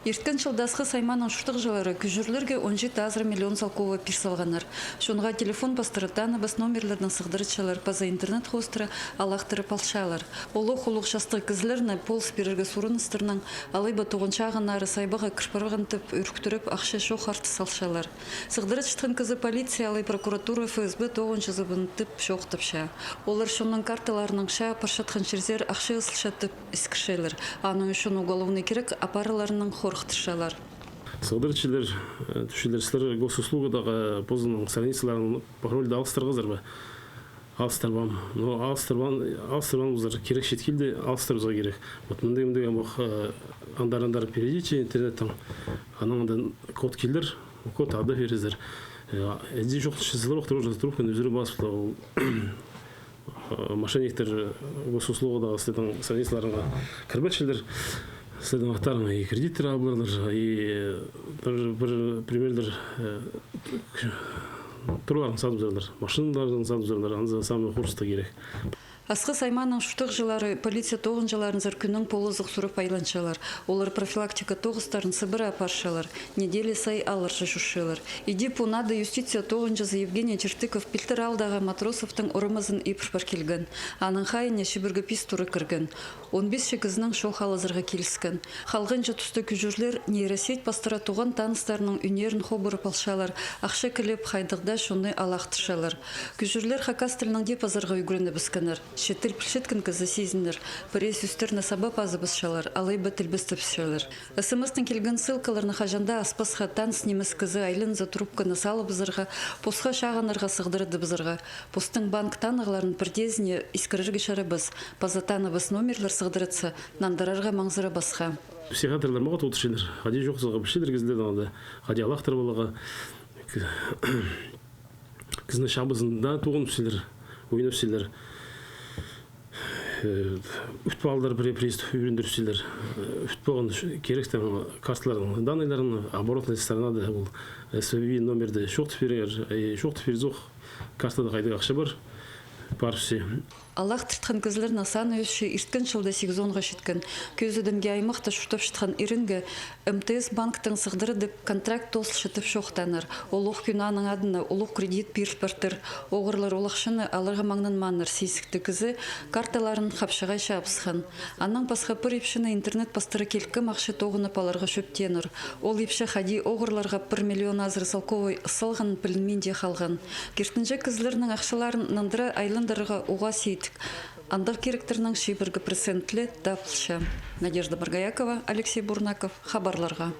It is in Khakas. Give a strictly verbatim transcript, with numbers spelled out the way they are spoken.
Ирткен чылда Асхыс аймааның чуртағҷылары кӱжӱрлерге он читі азыра миллион салковай пир салғаннар. Чонға телефон пастыра таныбас номерлернең сығдыратчалар паза интернет хоостыра алахтырып алчалар. Олох улуғ частығ кізілерні полыс пирерге сурыныстарнаң, алай ба тоғын чағыннары сайбаға кір парған тіп ӱріктіріп, ахча чох артыс алчалар. Сығдыратчатхан кізі полиция алай прокуратура, Ф С Б тоғынҷызыбын тіп чоохтапча. Олар чонның карталарынаң чаа парчатхан чирзер ахча ызылча тіп искірчелер. Аның ӱчӱн уголовный кирек апарарларынаң хорыхтырчалар. Сығдырчалар, э, тіпчелер, сірер госуслугадағы позының страницаларын парольды алыстырғазар ба? Алыстырбаам. Но алыстырбаан, алыстырбаан ползар, кирек чит килді, алыстырыбызарға кирек. Вот мындағ, мындағ, ам, ох, э, андар, андар перейдите интернеттең. Анаң анда код килер, код ада пирерзер. Э, іди чох, чызылар ох, трубканы ӱзӱріп алыспыла ол. Э, мошенниктер, э, госуслугадағы сірернің страницаларыңа кіріп алчалар. Сірернің аттарыңа и кредиттер алып аларлар, и, э, пір, пір примерлер, э, турларын сатып аларлар, машиналарын сатып аларлар, анзы самый хурстығ кирек. Асхыс аймааның чуртағҷылары полиция тоғынҷыларынзар кӱннің полызығ сурап айланчалар. Олар профилактика тоғыстарын сыбыра апарчалар. Неделя сай алырҷа чӧрчелер. Иди пу нада юстиция тоғынҷызы Евгений Чертыков пилтір аалдағы Матросовтың орамазын ибір пар килген. Аның хайиине чибіргі пис тура кірген. Он пис че кізінең чоох алызарға киліскен. Халғанҷы туста кӱжӱрлер нейросеть пастыра туған таныстарының ӱннерін хобырып алчалар, ахча килеп, хайдағ даа чонны алахтырчалар. Кӱжӱрлер хакас тілінең дее пазарға ӱгренібіскеннер. Че тіл пілчеткен кізі сизінер, пірее сӧстерні саба пазыбысчалар, алай ба тілбестепчелер. С М С-тең килген ссылкаларны хаҷан даа аспасха, таныс нимес кізі айланза, трубканы салыбызарға, посха чағынарға сығдырадыбызарға. Постың банк танығларын пірдеезіне искірерге чарабас, паза таныбас номерлер сығдыратса, нандырарға маңзырабасха. Психиатрлар мағат одырчалар, хайди чох саларға, пілчелер кізілернең анда, хайди алахтырып аларға. Кізінің чабызында туғын пілчелер, ойнап пілчелер. Э, ӱт палдар пірее пристав ӱгрендірчелер. Э, ӱт палған киректең карталарның данныйларын, оборотная сторонада ол С В номерді чоохтап пирер, э, чоохтап пирзе ох, картада хайдағ ахча пар, пар пілзе. Алахтыртхан кізілернің саны ӧсче, ирткен чылда сигізонға читкен. Кӧзідімге, аймахта чуртапчатхан ирінге М Т С банктең сығдырадып, контракт тоозылча тіп чоохтааннар. Ол ох кӱн аның адына улуғ кредит пиріл партыр. Оғырлар ол ахчаны аларға маңнанмааннар, сизікті кізі карталарын хапчағай чабысхан. Аннаң пасха пір ипчіні интернет пастыра килкім ахча тоғынып аларға чӧптееннер. Ол ипчі хайди оғырларға пір миллион азыра салковай ыс салғанын пілінмин дее халған. Киртінҷек кізілернің ахчаларын нандыра айландырарға уғаа сидік. Андағ киректернің чибіргі проценті ле табылча. Надежда Боргоякова, Алексей Бурнаков, хабарларға.